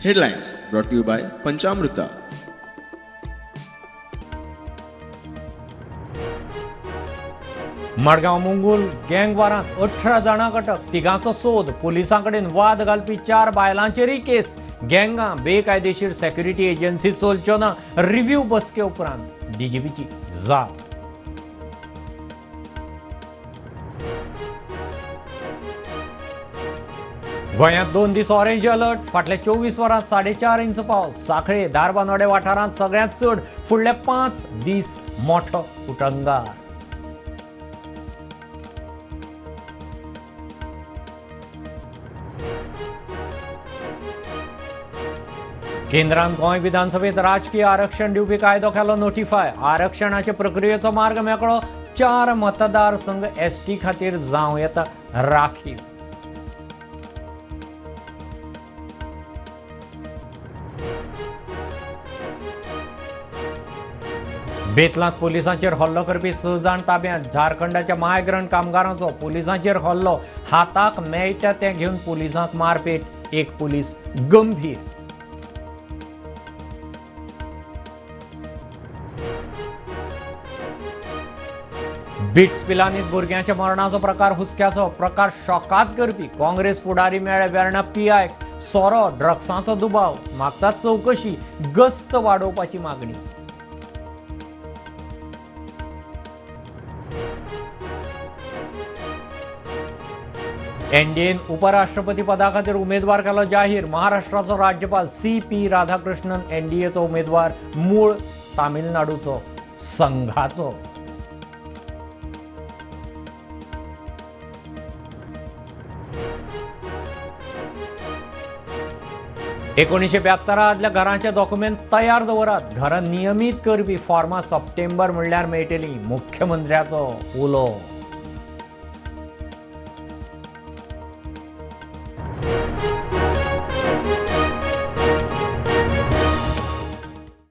Headlines brought to you by Panchamruta. Madgaon Mungul गँगवारांत 18 जाणांक अटक, तिगांचो सोद. पुलिसां कडेन वाद घालपी 4 बायलांचेरय केस. गँगां बेकायदेशीर सेक्युरिटी एजन्सी चलच्यो ना. रिव्ह्यू बसके उपरांत डीजीपीची जाप. गोंयांत 2 दीस ऑरेंज अलर्ट. फाटल्या 24 वरांत 4.5 इंच पावस. सांखळे धारबांदोडे वाठारांत सगळ्यांत चड. फुडले 5 दीस मोठो उटंगार. केंद्रान गोंय विधानसभेत राजकीय आरक्षण दिवपी कायदो केलो नोटिफाय. आरक्षणाचे प्रक्रियेचो मार्ग मेकळो. 4 मतदारसंघ एसटी खातीर जावं येता राखीव. बेतलांत पुलिसांचेर हल्लो करपी 6 जाण ताब्यांत. झारखंडाच्या मायग्रंट कामगारांचो पुलिसांचेर हल्लो. हाताक मेळटा तें घेवन पुलिसांक मारपेट. 1 पुलीस गंभीर. बिट्स पिलानीत भुरग्यांच्या मरणाचो प्रकार हुसक्याचो. प्रकार शॉकात करपी. काँग्रेस फुडारी मेळ्ळे वेर्णा पीआयक. सोरो ड्रग्सांचो दुबाव. मागतात चवकशी. गस्त वाडोवपाची मागणी. एनडीएन उपराष्ट्रपती पदा खातीर उमेदवार केलो जाहीर. महाराष्ट्राचो राज्यपाल CP Radhakrishnan एनडीएचो उमेदवार. मूळ तामिळनाडूचो संघाचो. 1972 घरांचे डॉक्युमेंट तयार दवरात. घरां नियमीत करपी फॉर्मां सप्टेंबर म्हणल्यार मेळटली. मुख्यमंत्र्याचो उलो.